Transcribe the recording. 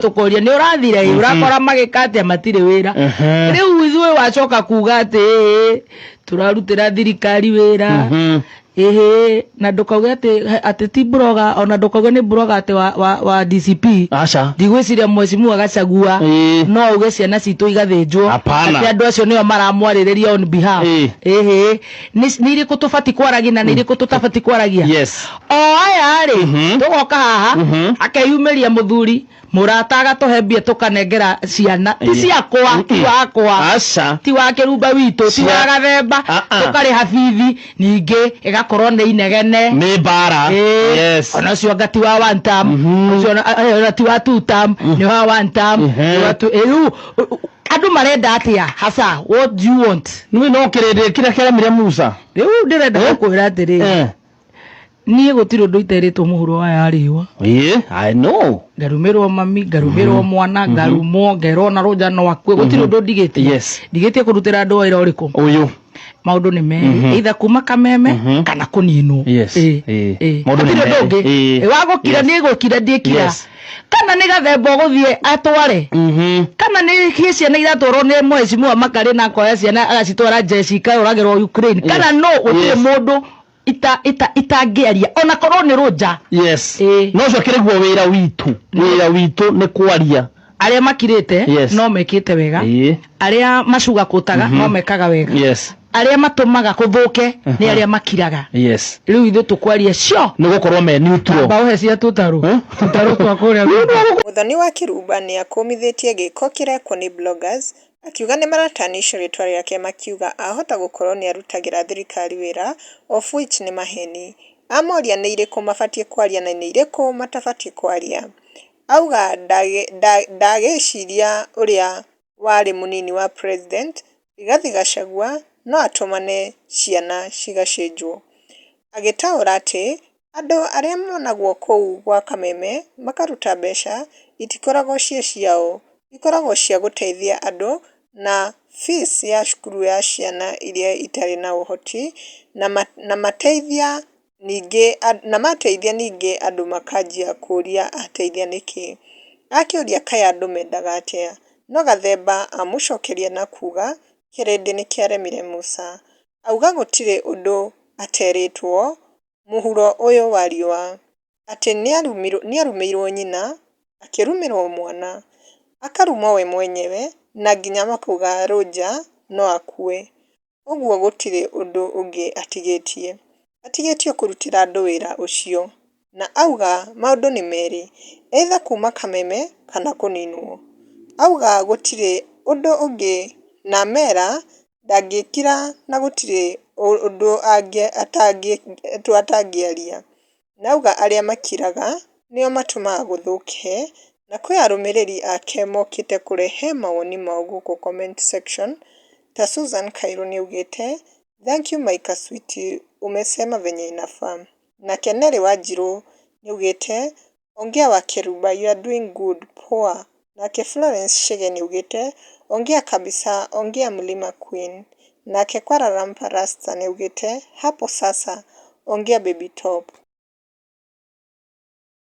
Tũkoria nĩ ũrathire ĩ, ũrakora magĩka atĩa? Matirĩ wĩra. Rĩu ithuĩ wacoka kuga atĩ ĩĩ, tũrarutĩra thirikari wĩra, ĩhĩ, na ndũkauge atĩ ti blogger, ona ndũkauge nĩ blogger atĩ wa DCP. Aca. Ndigwĩciria Mheshimiwa Gachagua no auge ciana citũ igathĩnjwo. Hapana. Atĩ andũ acio nĩo maramwarĩrĩria on behalf. Ĩhĩ, nĩ irĩkũ tũbati kwaragia na nĩ irĩkũ tũtabati kwaragia? O aya rĩ, tũgoka haha, akeyumĩria mũthuri mũrata, agatũhe mbia, tũkanengera ciana ti ciakwa, ti wakwa, Aca. ti wa kĩrumba witũ, ti wa gathemba. Ah, ah. Tũkarĩha bithi, ningĩ ĩgakorwo nĩ inegene. Nĩ mbara. Ona ũcio anga ti wa one term, ũcio ona ti wa two term, nĩ wa one term. Nĩ wa two. Rĩu andũ marenda atĩa hasa? What do you want? Nĩ no kĩrĩndĩ kĩrĩa kĩaremire Musa. Rĩu ndĩrenda gũkwĩra atĩrĩrĩ, niĩ gũtirĩ ũndũ iterĩtwo mũhuro wa yarĩwa. Ĩĩ, I know. Ngarumĩrwo mami, ngarumĩrwo mwana, ngarumwo, ngerwo na rũnja no akue. Gũtirĩ ũndũ ndigĩtie. Ndigĩtie kũrutĩra andũ wĩra ũrĩkũ? Ũyũ. Maũndũ nĩ merĩ, either kuma Kameme kana kũninwo. Maũndũ nĩ Hatirĩ ũndũ merĩ. ũngĩ. Wa gũkira, nĩ gũkira, ndiĩkira. Kana nĩ gathemba ũgũthiĩ atware, kana nĩ kĩ ciana iratwarwo nĩ mheshimiwa Makarĩ na akoya ciana agacitwara jeshi ikarũragĩrwo Ukraine, kana no gũtirĩ mũndũ itangĩaria ona korwo nĩ rũnja. No ũcio kĩrĩguo wĩra witũ, wĩra witũ nĩ kwaria. Arĩa makirĩte no mekĩte wega, arĩa macugakũtaga no mekaga wega, arĩa matũmaga kũthũke nĩ arĩa makiraga. Rĩu ithuĩ tũkwaria cio. Nĩ gũkorwo me neutral. Amba ũhe cia tũtarũ, tũtarũ twa kũrĩa. Mũthoni wa Kĩrumba nĩ akũmithĩtie gĩko kĩrekwo nĩ bloggers akiuga nĩmaratanisha rĩtwa rĩake makiuga ahota gũkorwo nĩarutagĩra thirikari wĩra, of which nĩ maheni. Amoria nĩ irĩkũ mabatie kwaria na nĩ irĩkũ matabatie kwaria. Auga ndagĩciria ũrĩa warĩ mũnini wa president Rigathi Gachagua no atũmane ciana cigacĩnjwo. Agĩtaũra atĩ andũ arĩa monagwo kũu gwa Kameme makaruta mbeca itikoragwo ciĩ ciao, ikoragwo cia gũteithia andũ na fees ya cukuru ya ciana iria itarĩ na ũhoti na mateithia ningĩ andũ makanjia kũũria ateithia nĩkĩ. Akĩũria kaĩ andũ mendaga atĩa, no Gathemba amũcokeria na kuuga kĩrĩndĩ nĩkĩaremire Musa. Auga gũtirĩ ũndũ aterĩtwo mũhuro ũyũ wa riũa, atĩ nĩarumĩirwo nyina, akĩrumĩrwo mwana, akarumwo we mwenyewe na nginya makauga Rũnja no akue. Ũguo gũtirĩ ũndũ ũngĩ atigĩtie, atigĩtie kũrutĩra andũ wĩra ũcio. Na auga maũndũ nĩ merĩ, either kuma Kameme kana kũninwo. Auga gũtirĩ ũndũ ũngĩ na amera ndangĩkira na gũtirĩ ũndũ atangĩaria. Na auga arĩa makiraga nĩo matũmaga gũthũke na kwĩ arũmĩrĩri ake mokĩte kũrehe mawoni mao gũkũ comment section ta Susan Kairu nĩaugĩte, "Thank you Maika sweetie, umesema venye inafaa." Nake Nelly Wanjiru nĩaugĩte, "Ongea wa Keruba, you are doing good, poa." Nake Florence Chege nĩaugĩte, "Ongea kabisa, ongea Mlima Queen." Nake Kwara Rasta nĩaugĩte, "Hapo sasa, ongea baby top."